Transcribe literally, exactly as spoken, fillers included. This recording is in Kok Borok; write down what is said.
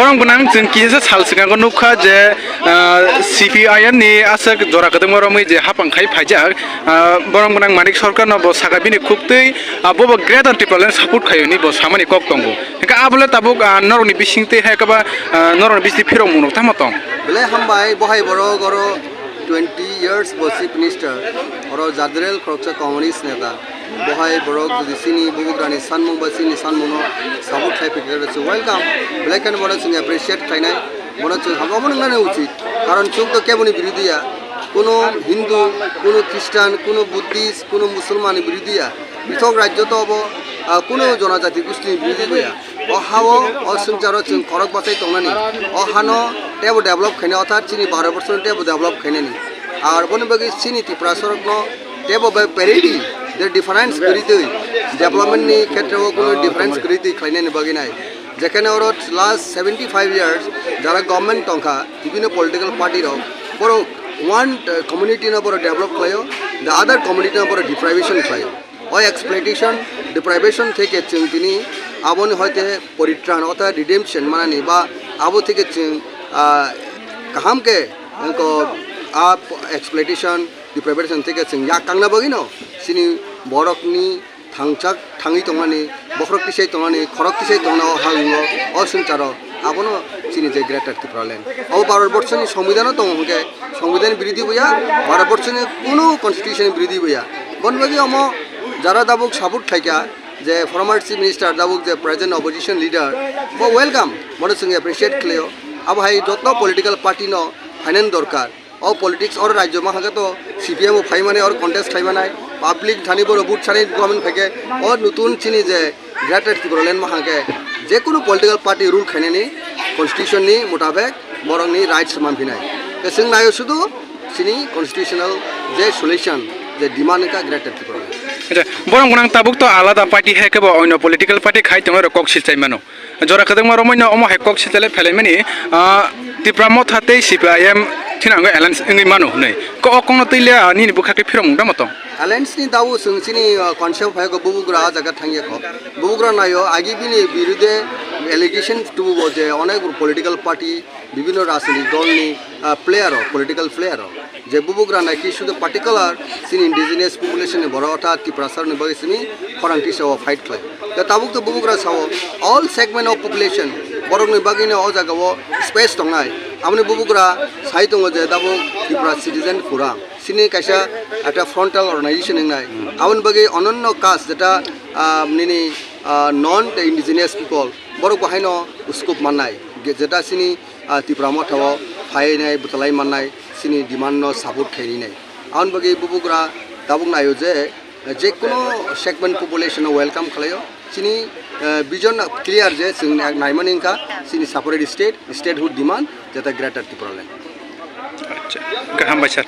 Borok gwnang chwng kisa sal swkango nukha je, ah, C P I M ni aswk jora kwdwkma romwi je hapang khai phaijak, ah, borok gwnang Manik Sarkar no bo saka bini khuktwi, ah, bo bo Greater Tipraland support khai hwnwi bo samani kok tongo. Hwnkhe abole tabuk, ah, norokni bisingtwi hai khe ba, ah, norokni bisingtwi phirok munok tamo tong? Belai hambai, bohai borok oro twenty years bo Chief Minister, oro Jadrel khoroksa Congress neta. Bohai borok jodi chini bubugrani sanmung ba chini sanmungno support khai phikhe, it's welcome. Belai kheno bono chwng appreciate khlainai, bono chwng hamjakma wngnani uchit. Karon chwng to keboni birodhi ya, kuno Hindu, kuno Christian, kuno Buddhist, kuno Musulman ni birodhi ya. Pithok rajyo to obo, ah, kuno jonojati goshtini birodhi ya. O hao, o swngcharo chwng khorok bachai tongnani. O hano teibo develop khainai, orthat chini Bharat borsono teibo develop khainani. Ar boni bagwi chini Tiprasarokno teibo bai parity, the difference kwrwitwi, development ni khetreo kuno difference kwrwitwi khlainani bagwi nai. Jekhane oro last seventy five years jara government tongkha, bibhinno political party rok, borok one, uh, community no borok develop khlaio, the other community no borok deprivation khlaio. O exploitation, deprivation theke chwng tini aboni hoite poritran, orthat redemption manani ba abo theke chwng, ah, kaham khe, wngkha, a exploitation, deprivation theke chwng yak kangna bagwino chini borokni thangchak thangwi tongnani, bokhorok tisai tongnani, khorok tisai tongna o ha wngo, o swngcharo abono chini je Greater Tipraland. Abo Bharat borshoni Songbidan o tongo hwnkhe, Songbidan birodhi bo ya, Bharat borshoni kuno constitution birodhi bo ya. Boni bagwi omo jara tabuk support khlaikha, je former Chief Minister, tabuk je present opposition leader, bo welcome, bono chwng appreciate khlaio. Abo hai joto political party no finance dorkar. O politics oro rajyo ma hwnkhe to C P M o phai mani, oro contest khai manai, public thani borok vote sanai government phaikhe, o nutun chini je Greater Tipraland ma hwnkhe, je kunu political party rule khainani constitution ni mutabek borokni rights manphinai. Tei chwng naio sudu chini constitutional je solution, je demand wngkha Greater Tipraland. Acha, borok gwnang tabuk to alada party hai khe bo oino political party khai tongwi rok kok silchai mano. Jora kwdwkma romwi no omo hai kok sitele phelaimani, ah, Tipra Motha tei C P I M thinango alliance wngwi mano hwnwi. Ko o kokno twi le, ah, nini bwkha khe phirokmung tamo tong? Alliance ni dabu chwng chini, ah, concept hai ko bubugra ah jaga thangya ko. Bubugra naio agi bini birudhe allegation tubu bo je onek political party, bibhinno rajnitik dol ni, ah, player rok, political player rok. Je bubugra naikhe sudu particular chini indigenous population ni borok orthat Tiprasa rokni bagwi simi khorang tisa o fight khlai. Da tabuk to bubugra sao all segment of population borokni bagwino o jaga o space tongnai. Aboni bubugra sai tongo je tabuk Tripura Citizen Forum. Chini kaisa ekta frontal organization wngnai. Aboni bagwi ononno caste jeta, ah, nini, ah, non indigenous people borok bo haino scope mannai. Ge-, jeta chini ah, Tipra Motha o phainai bwtalai mannai chini demand no support khainai. Aboni bagwi bubugra tabuk naio je, je kuno segment population no welcome khlaio. Chini, eh, vision clear je chwng naimani wngkha chini separate state, statehood demand, jeta Greater Tipraland. Acha, gaham bai sir.